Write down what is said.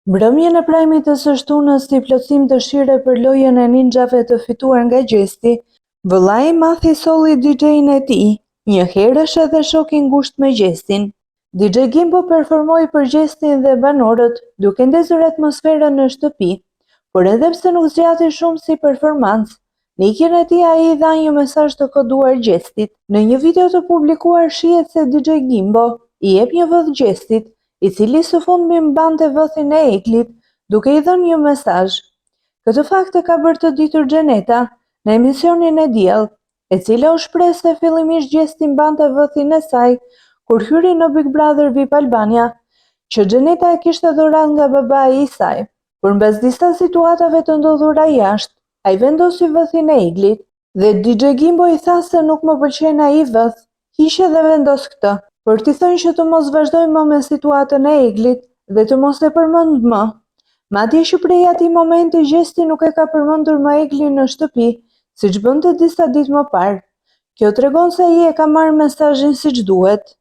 Mbrëmjen e prajmit të së shtunës si plotësim dëshire për lojën e ninxhave të fituar nga Gjesti, vëllai i madh i solli DJ-in e tij, njëherësh edhe shok i ngushtë me Gjestin. DJ Gimbo performoi për Gjestin dhe banorët, duke ndezur atmosferën në shtëpi, por edhe pse nuk zgjati shumë si performancë, në ikjen e tij ai i dha një mesazh të koduar Gjestit. Në një video të publikuar shihet se DJ Gimbo i jep një vëth Gjestit, i cili së fundmi mbante vëthin e Eglit, duke i dhënë një mesazh. Këtë fakt e ka bërë të ditur Xheneta në emisionin E Diell, e cila u shpreh se fillimisht Gjesti mbante vëthin e saj kur hyri në Big Brother VIP Albania, që Xheneta e kishte dhuratë nga babai i saj. Por mbas disa situatave të ndodhura jashtë, ai vendosi vëthin e Eglit. Dhe DJ Gimbo i tha se nuk më pëlqen ai vëth, hiqe dhe vendos këtë, për t'i thënë që të mos vazhdojë më me situatën e Eglit dhe të mos e përmendë më. Madje që prej atij momenti Gjesti nuk e ka përmendur më Eglin në shtëpi, siç bënte disa ditë më parë. Kjo tregon se ai e ka marrë mesazhin siç duhet.